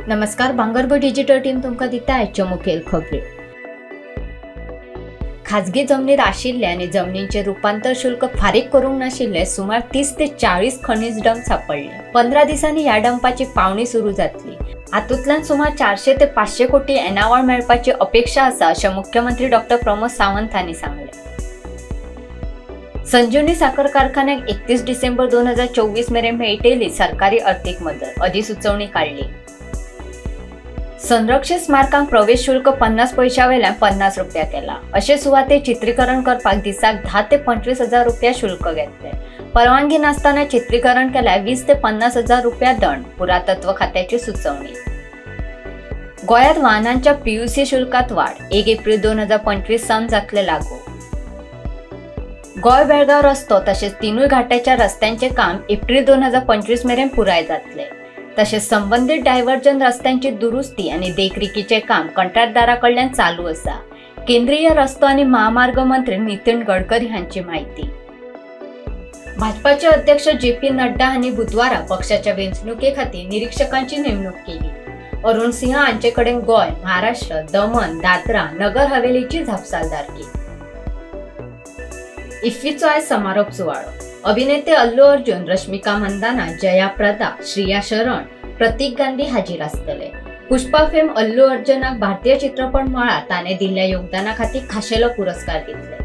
नमस्कार, भांगरभूंय digital team तुमकां दिता आयच्यो मुखेल खबरी. खाजगी जमनीर आशिल्ले आनी जमनींचे रुपांतर शुल्क फारीक करूंक नाशिल्ले सुमार 30 ते 40 खनीज डंप सापडले. 15 दिसांनी ह्या डंपाची पावणी सुरू जातली. हातूंतल्यान सुमार 400 ते 500 कोटी येणावळ मेळपाची अपेक्षा आसा, अशें मुख्यमंत्री डॉक्टर प्रमोद सावंत हांणी सांगलें. संजीवनी साखर कारखान्याक 31 डिसेंबर 2024 मेरेन मेळटली सरकारी अर्थीक मदत, अधिसुचोवणी काडली. संरक्षित स्मारकांक प्रवेश शुल्क 50 पयशां वेल्यान 50 रुपया केला. अशे सुवातेर चित्रीकरण करपाक दिसाक 10 ते 25 हजार रुपया शुल्क घेतले. परवानगी नासतना चित्रीकरण केल्यार 20 ते 50 हजार रुपया दंड, पुरातत्व खात्याची सुचोवणी. गोंयांत वाहनांच्या पीयूसी शुल्कात वाढ, 1 एप्रिल 2025 सावन जातले लागू. गोंय बेळगांव रस्तो तशेंच तिनूय घाटाच्या रस्त्यांचे काम एप्रिल 2025 मेरेन पुराय जातले. तशेंच संबंदीत डायव्हर्जन रस्त्यांची दुरुस्ती आनी देखरेखीचें काम कंत्राटदारा कडल्यान चालू आसा, केंद्रीय रस्तो आनी महामार्ग मंत्री नितीन गडकरी हांची म्हायती. भाजपाचे अध्यक्ष जे पी नड्डा हांणी बुधवारा पक्षाच्या वेंचणुके खातीर निरीक्षकांची नेमणूक केली. अरुण सिंह हांचे कडेन गोंय, महाराष्ट्र, दमन, दादरा, नगर हवेलीची जापसालदारकी. इफ्फीचो आयज समारोप सुवाळो. अभिनेते अल्लू अर्जुन, रश्मिका मंदाना, जया प्रदा, श्रिया शरण, प्रतीक गांधी हाजीर आसतले. पुष्पा फेम अल्लू अर्जुनाक भारतीय चित्रपट मळार ताणें दिल्ल्या योगदाना खातीर खाशेलो पुरस्कार दितले.